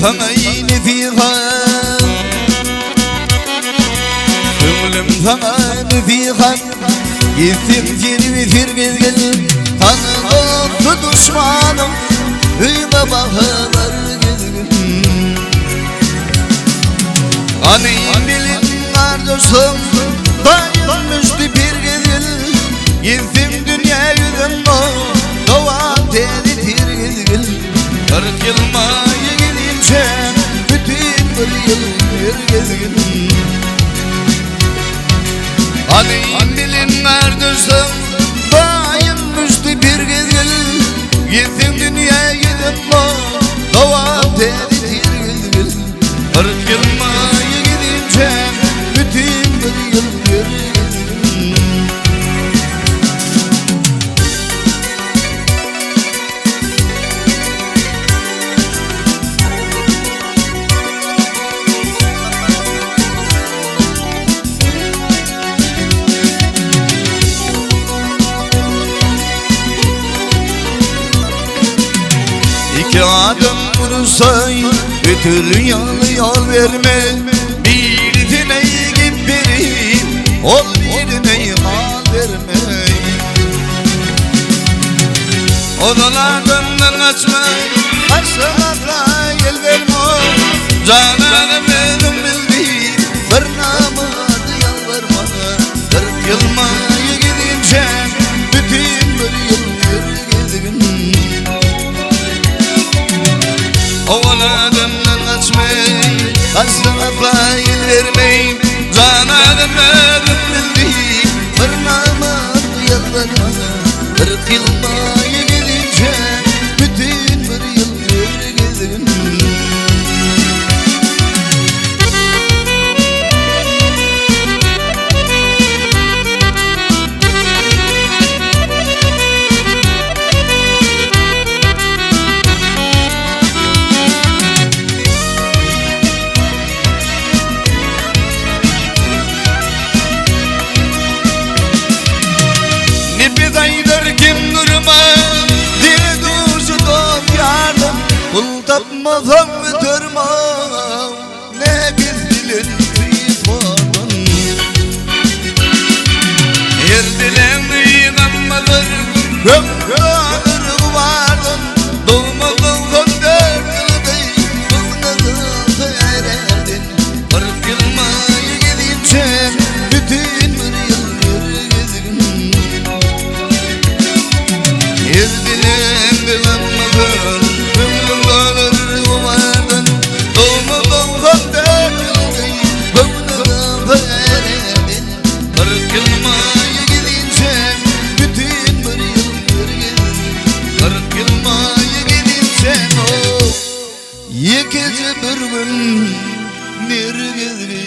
saňa nesihat Köňlüm saňa nesihat Gitsem seni bir gezgin Tanı dostu duşmanım Öýüňe bahalar gezgin Gany bilin gardaşym Daýym düşdi bir gezgin Gitsem dünýä ýüzünde Dowam tezi tir gezgin 40 ýyl maýa gelinçä Bütin bir ýyl bir gezgin Gany bilin gardaşym Daýym düşdi bir gezgin Gitsem dünýä ýüzünde Dowam tezi tir gezgin 40 ýyl maýa gelinçä Bütin bir ýyl bir gezgin İki adım vursay Bütün yalı yol verme Birine git biri Ol birine al verme Odalardan kaçma Kaçsan asla el verme Cananım benim bildi Bir namadı yalvarma 40 yıl mayı gidince Bütün bir yıl bir gezgin Ovalarından kaçmayın Kaçsan asla el vermeyin Cananım benim bildi Bir namadı yalvarma 40 yıl mayı gidince Bütün bir yıl bir gezgin Nefes aydar kim durma Dil duşu dost yardım Kul tapmasam ötürmem Ne gizlin kıyısmadan Yer dilen inanmadır Kömür vardan Doğma doğan dört yılda Bugünü ererdin 40 yıl mayı gidince Bütün bir yıl bir gezgin Yer dilen inanmadır Kömür vardan Doğma doğan dört yılda Bugünü ererdin 40 yıl mayı gidince Bütün bir yıl bir gezgin 40 yıl mayı gidince oh Ýekeje bir gün nergizgi.